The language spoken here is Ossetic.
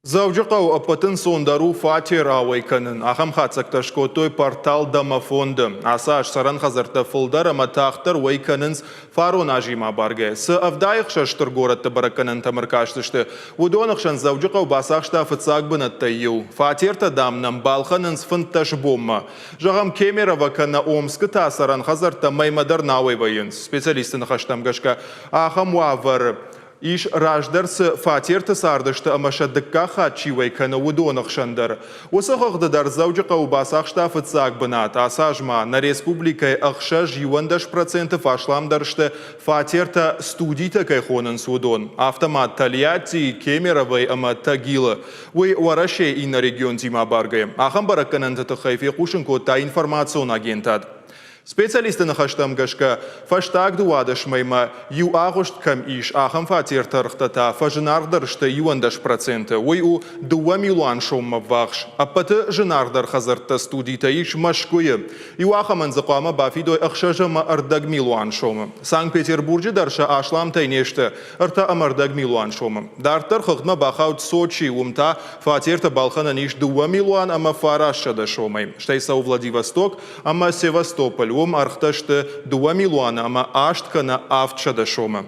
Дзӕуджыхъӕуы ӕппӕты ӕнцондӕр у фатер ауӕй кӕнын. Ахӕм хатдзӕгтӕ скодтой портал Домофонды. Ацы аз цӕрӕн хӕдзӕрттӕ фылдӕр ӕмӕ тагъддӕр уӕй кӕнынц фарон азимӕ абаргӕ. Цы 76 стыр горӕтты бӕрӕггӕнӕнтӕм ӕркастысты, уыдоны хсӕн Дзӕуджыхъӕу бацахста фыццаг бынӕттӕй иу. Фатертӕ, дам, нӕм балхӕнынц 15 бонмӕ. Зӕгъӕм, Кемерово кӕнӕ Омскы та цӕрӕн хӕдзӕрттӕ мӕймӕ дӕр нӕ ауӕй вӕййынц. Специалистты ныхӕстӕм гӕсгӕ, ахӕм уавӕры Ис, раздӕр цы фатерты цардысты ӕмӕ сӕ дыккаг хатт чи уӕй кӕны, уыдоны хсӕн дӕр. Уыцы хыгъды дӕр Дзӕуджыхъӕуы бацахста фыццаг бынат. Ацы аз ма нӕ республикӕйы ӕхсӕз 11% фӕасламдӕр сты фатертӕ студитӕ кӕй хонынц, уыдон. Афтӕ ма Тольяттийы, Кемеровойы ӕмӕ Тагилы. Уый Уӕрӕсейы иннӕ регионтимӕ абаргӕйӕ. Ахӕм бӕрӕггӕнӕнты тыххӕй фехъусын кодта информацион агентад. Специалистты ныхӕстӕм гӕсгӕ, фӕстаг 12 мӕймӕ иу агъуыст кӕм ис, ахӕм фатерты ӕргътӕ та фӕзынаргъдӕр сты 11%. Уый у 2 милуан соммӕ ввахс. Ӕппӕты зынаргъдӕр хӕдзӕрттӕ студитӕ ис Мӕскуыйы. Иу ахӕмӕн дзы хъуамӕ бафидой 6,25 милуан сомы. Санкт-Петербурджы дӕр сӕ асламтӕй не сты 3,25 милуан сомы. Дарддӕр хыгъдмӕ бахауд Сочи, уым та фатертӕ балхӕнӕн ис 2 900 000 сомӕй. Стӕй цӕуы Владивосток ӕмӕ Севастополь, уым ӕргътӕ сты 2 милуаны ӕмӕ 8 кӕнӕ 700 сомы.